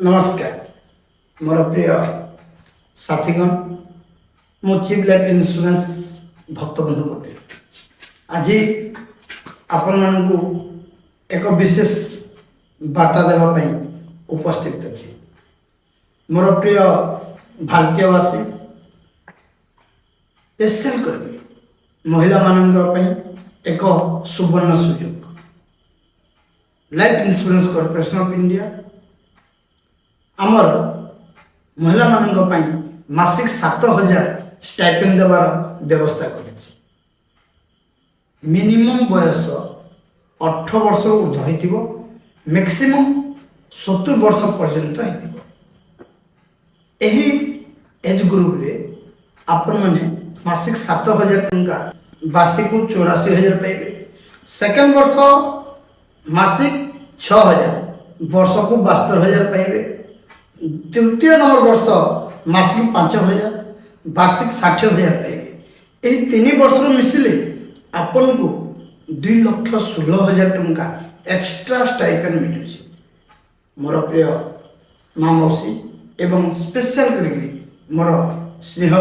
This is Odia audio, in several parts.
ନମସ୍କାର ମୋର ପ୍ରିୟ ସାଥୀଗଣ। ମୁଁ chief life insurance Bhaktabandhu Patel. ଆଜି ଆପଣମାନଙ୍କୁ ଏକ ବିଶେଷ ବାର୍ତ୍ତା ଦେବା ପାଇଁ ଉପସ୍ଥିତ ଅଛି। ମୋର ପ୍ରିୟ ଭାରତୀୟବାସୀ, ସ୍ପେଶାଲ କରିକି ମହିଳାମାନଙ୍କ ପାଇଁ ଏକ ସୁବର୍ଣ୍ଣ ସୁଯୋଗ। Life insurance corporation of India ଆମର ମହିଳାମାନଙ୍କ ପାଇଁ ମାସିକ 7000 ଷ୍ଟାଇପେଣ୍ଡ ଦେବାର ବ୍ୟବସ୍ଥା କରିଛି। ମିନିମମ୍ ବୟସ 18 ବର୍ଷରୁ ଉର୍ଦ୍ଧ୍ୱ ହେଇଥିବ, ମ୍ୟାକ୍ସିମମ୍ 70 ବର୍ଷ ପର୍ଯ୍ୟନ୍ତ ହେଇଥିବ। ଏହି ଏଜ୍ ଗ୍ରୁପରେ ଆପଣମାନେ ମାସିକ 7000 ଟଙ୍କା, ବାର୍ଷିକ 84,000 ପାଇବେ। ସେକେଣ୍ଡ ବର୍ଷ ମାସିକ 6000, ବର୍ଷକୁ 72,000 ପାଇବେ। ତୃତୀୟ ନମ୍ବର ବର୍ଷ ମାସିକ 5000, ବାର୍ଷିକ 60,000 ପାଇବେ। ଏହି 3 ବର୍ଷରୁ ମିଶିଲେ ଆପଣଙ୍କୁ 2,16,000 ଟଙ୍କା ଏକ୍ସଟ୍ରା ଷ୍ଟାଇପେଣ୍ଡ ମିଳୁଛି। ମୋର ପ୍ରିୟ ମା, ମାଉସୀ ଏବଂ ସ୍ପେଶାଲ କରିକି ମୋର ସ୍ନେହ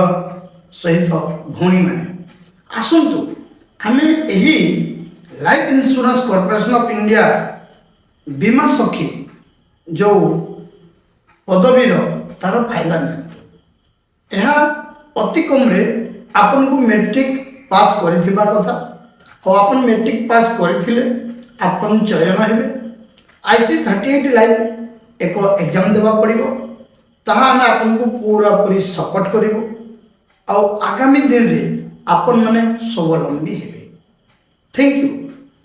ସହିତ ଭଉଣୀମାନେ, ଆସନ୍ତୁ ଆମେ ଏହି life insurance corporation of India ବୀମା ସଖୀ ଯେଉଁ ପଦବୀର ତାର ଫାଇଦା ନିଅନ୍ତୁ। ଏହା ଅତି କମରେ ଆପଣଙ୍କୁ ମେଟ୍ରିକ୍ ପାସ୍ କରିଥିବା କଥା। ଆଉ ଆପଣ ମେଟ୍ରିକ୍ ପାସ୍ କରିଥିଲେ ଆପଣ ଚୟନ ହେବେ। IC 38 life ଏକ ଏକ୍ଜାମ୍ ଦେବାକୁ ପଡ଼ିବ। ତାହା ଆମେ ଆପଣଙ୍କୁ ପୁରାପୁରି ସପୋର୍ଟ କରିବୁ ଆଉ ଆଗାମୀ ଦିନରେ ଆପଣମାନେ ସ୍ୱାବଲମ୍ବୀ ହେବେ। Thank you.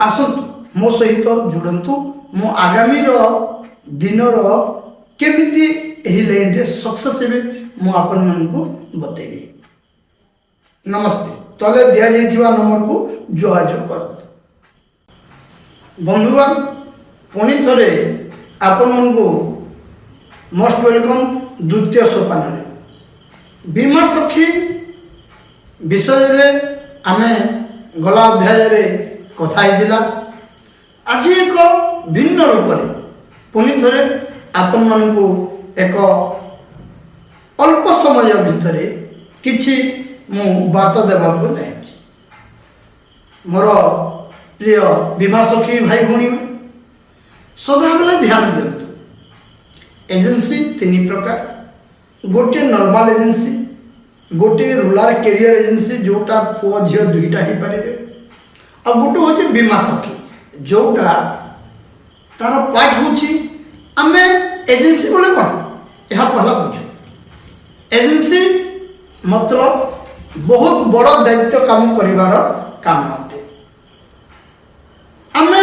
ଆସନ୍ତୁ, ମୋ ସହିତ ଯୋଡ଼ନ୍ତୁ। ମୁଁ ଆଗାମୀର ଦିନର କେମିତି ଏହି ଲାଇନରେ ସକ୍ସେସ୍ ହେବେ, ମୁଁ ଆପଣମାନଙ୍କୁ ବତେଇବି। ନମସ୍ତେ। ତଳେ ଦିଆଯାଇଥିବା ନମ୍ବରକୁ ଯୋଗାଯୋଗ କରନ୍ତୁ। ବନ୍ଧୁଗଣ, ପୁଣି ଥରେ ଆପଣମାନଙ୍କୁ ମୋଷ୍ଟ welcome ଦ୍ୱିତୀୟ ସୋପାନରେ। ବୀମା ସଖୀ ବିଷୟରେ ଆମେ ଗଲା ଅଧ୍ୟାୟରେ କଥା ହେଇଥିଲା। ଆଜି ଏକ ଭିନ୍ନ ରୂପରେ ପୁଣି ଥରେ ଆପଣମାନଙ୍କୁ ଏକ ଅଳ୍ପ ସମୟ ଭିତରେ କିଛି ମୁଁ ବାର୍ତ୍ତା ଦେବାକୁ ଚାହୁଁଛି। ମୋର ପ୍ରିୟ ବୀମା ସଖୀ ଭାଇ ଭଉଣୀ, ସଦାବେଳେ ଧ୍ୟାନ ଦିଅନ୍ତୁ। ଏଜେନ୍ସି ତିନି ପ୍ରକାର। ଗୋଟିଏ ନର୍ମାଲ ଏଜେନ୍ସି, ଗୋଟିଏ ରୁରାଲ କ୍ୟାରିୟର ଏଜେନ୍ସି, ଯେଉଁଟା ପୁଅ ଝିଅ ଦୁଇଟା ହେଇପାରିବେ, ଆଉ ଗୋଟେ ହେଉଛି ବୀମା ସଖୀ, ଯେଉଁଟା ତାର ପାର୍ଟ ହେଉଛି। ଆମେ ଏଜେନ୍ସି ବୋଲେ କ'ଣ, ଏହା ପହଲା ବୁଝୁ। ଏଜେନ୍ସି ମତଲବ ବହୁତ ବଡ଼ ଦାୟିତ୍ୱ କାମ କରିବାର କାମ ଅଟେ। ଆମେ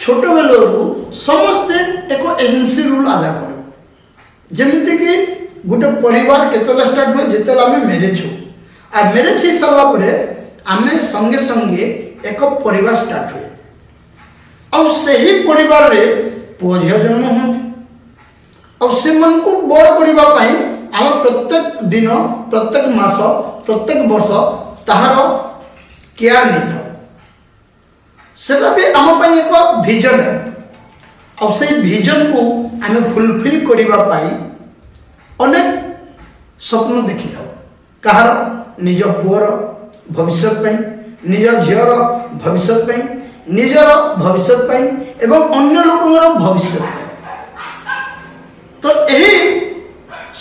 ଛୋଟବେଳରୁ ସମସ୍ତେ ଏକ ଏଜେନ୍ସି ରୋଲ୍ ଆଦା କରୁ। ଯେମିତିକି ଗୋଟେ ପରିବାର କେତେବେଳେ ଷ୍ଟାର୍ଟ ହୁଏ? ଯେତେବେଳେ ଆମେ ମ୍ୟାରେଜ୍ ହଉ। ଆଉ ମ୍ୟାରେଜ୍ ହେଇସାରିଲା ପରେ ଆମେ ସଙ୍ଗେ ସଙ୍ଗେ ଏକ ପରିବାର ଷ୍ଟାର୍ଟ ହୁଏ। ଆଉ ସେହି ପରିବାରରେ ପୁଅ ଝିଅ ଜନ୍ମ ହୁଅନ୍ତି। ଆଉ ସେମାନଙ୍କୁ ବଡ଼ କରିବା ପାଇଁ ଆମେ ପ୍ରତ୍ୟେକ ଦିନ, ପ୍ରତ୍ୟେକ ମାସ, ପ୍ରତ୍ୟେକ ବର୍ଷ ତାହାର କେୟାର ନେଇଥାଉ। ସେଟା ବି ଆମ ପାଇଁ ଏକ ଭିଜନ। ଆଉ ସେଇ ଭିଜନକୁ ଆମେ ଫୁଲଫିଲ୍ କରିବା ପାଇଁ ଅନେକ ସ୍ୱପ୍ନ ଦେଖିଥାଉ। କାହାର? ନିଜ ପୁଅର ଭବିଷ୍ୟତ ପାଇଁ, ନିଜ ଝିଅର ଭବିଷ୍ୟତ ପାଇଁ, ନିଜର ଭବିଷ୍ୟତ ପାଇଁ ଏବଂ ଅନ୍ୟ ଲୋକଙ୍କର ଭବିଷ୍ୟତ ପାଇଁ। ତ ଏହି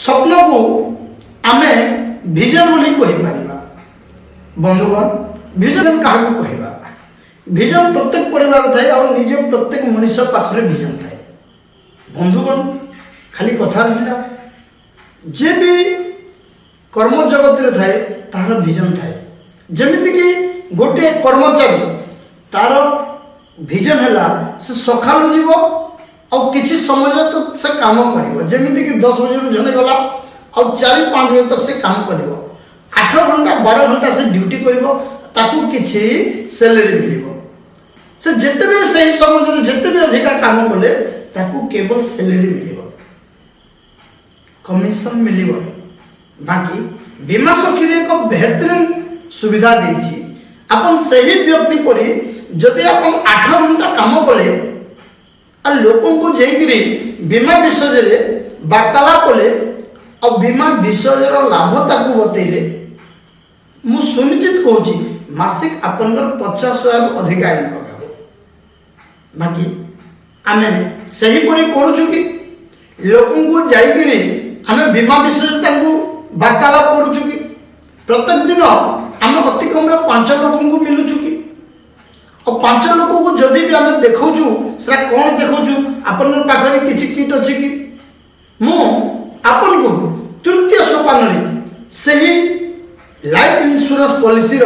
ସ୍ୱପ୍ନକୁ ଆମେ ଭିଜନ ବୋଲି କହିପାରିବା। ବନ୍ଧୁଗଣ, ଭିଜନ କାହାକୁ କହିବା? ଭିଜନ ପ୍ରତ୍ୟେକ ପରିବାର ଥାଏ ଆଉ ନିଜ ପ୍ରତ୍ୟେକ ମଣିଷ ପାଖରେ ଭିଜନ ଥାଏ। ବନ୍ଧୁଗଣ, ଖାଲି କଥା ରହିଲା, ଯେ ବି କର୍ମ ଜଗତରେ ଥାଏ ତାହାର ଭିଜନ ଥାଏ। ଯେମିତିକି ଗୋଟିଏ କର୍ମଚାରୀ, ତାର ଭିଜନ ହେଲା ସେ ସକାଳୁ ଯିବ ଆଉ କିଛି ସମୟ ତ ସେ କାମ କରିବ। ଯେମିତିକି 10 ବଜେରୁ ଜଣେ ଗଲା ଆଉ 4-5 ବଜେ ତକ ସେ କାମ କରିବ। 8 ଘଣ୍ଟା, 12 ଘଣ୍ଟା ସେ ଡ୍ୟୁଟି କରିବ, ତାକୁ କିଛି ସାଲେରୀ ମିଳିବ। ସେ ଯେତେ ବି ସେହି ସମୟରେ ଯେତେ ବି ଅଧିକା କାମ କଲେ ତାକୁ କେବଳ ସାଲେରୀ ମିଳିବ, କମିଶନ ମିଳିବନି। ବାକି ବୀମା ସଖୀରେ ଏକ ବେହତରିନ ସୁବିଧା ଦେଇଛି। ଆପଣ ସେହି ବ୍ୟକ୍ତି ପରି ଯଦି ଆପଣ 8 ଘଣ୍ଟା କାମ କଲେ ଆଉ ଲୋକଙ୍କୁ ଯାଇକିରି ବୀମା ବିଷୟରେ ବାର୍ତ୍ତାଳାପ କଲେ ଆଉ ବୀମା ବିଷୟର ଲାଭ ତାକୁ ବତେଇଲେ, ମୁଁ ସୁନିଶ୍ଚିତ କହୁଛି, ମାସିକ ଆପଣଙ୍କର 50,000ରୁ ଅଧିକା ଇନକମ୍ ହେବ। ବାକି ଆମେ ସେହିପରି କରୁଛୁ କି? ଲୋକଙ୍କୁ ଯାଇକିରି ଆମେ ବୀମା ବିଷୟରେ ତାଙ୍କୁ ବାର୍ତ୍ତାଳାପ କରୁଛୁ କି? ପ୍ରତ୍ୟେକ ଦିନ ଆମେ ଅତି କମରେ ପାଞ୍ଚ ଲୋକଙ୍କୁ ମିଳୁଛୁ କି? ଆଉ ପାଞ୍ଚ ଲୋକକୁ ଯଦି ବି ଆମେ ଦେଖାଉଛୁ, ସେଟା କ'ଣ ଦେଖାଉଛୁ? ଆପଣଙ୍କ ପାଖରେ କିଛି କିଟ୍ ଅଛି କି? ମୁଁ ଆପଣଙ୍କୁ ତୃତୀୟ ସୋପାନରେ ସେହି ଲାଇଫ୍ ଇନ୍ସୁରାନ୍ସ ପଲିସିର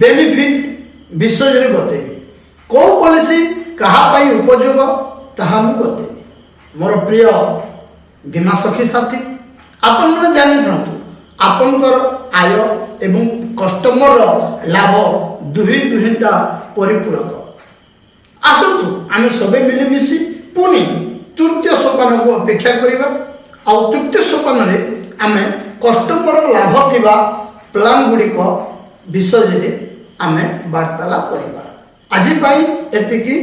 ବେନିଫିଟ୍ ବିଷୟରେ ବତେଇବି। କେଉଁ ପଲିସି କାହା ପାଇଁ ଉପଯୋଗ, ତାହା ମୁଁ ବତେଇବି। ମୋର ପ୍ରିୟ ବୀମା ସଖୀ ସାଥୀ, ଆପଣମାନେ ଜାଣିଥାନ୍ତୁ, ଆପଣଙ୍କର ଆୟ ଏବଂ କଷ୍ଟମରର ଲାଭ ଦୁହିଁ ଦୁହିଁଟା ପରିପୂରକ। ଆସନ୍ତୁ, ଆମେ ସବେ ମିଳିମିଶି ପୁଣି ତୃତୀୟ ସୋପାନକୁ ଅପେକ୍ଷା କରିବା ଆଉ ତୃତୀୟ ସୋପାନରେ ଆମେ କଷ୍ଟମର ଲାଭ ଥିବା ପ୍ଲାନ୍ ଗୁଡ଼ିକ ବିଷୟରେ ଆମେ ବାର୍ତ୍ତାଳାପ କରିବା। ଆଜି ପାଇଁ ଏତିକି।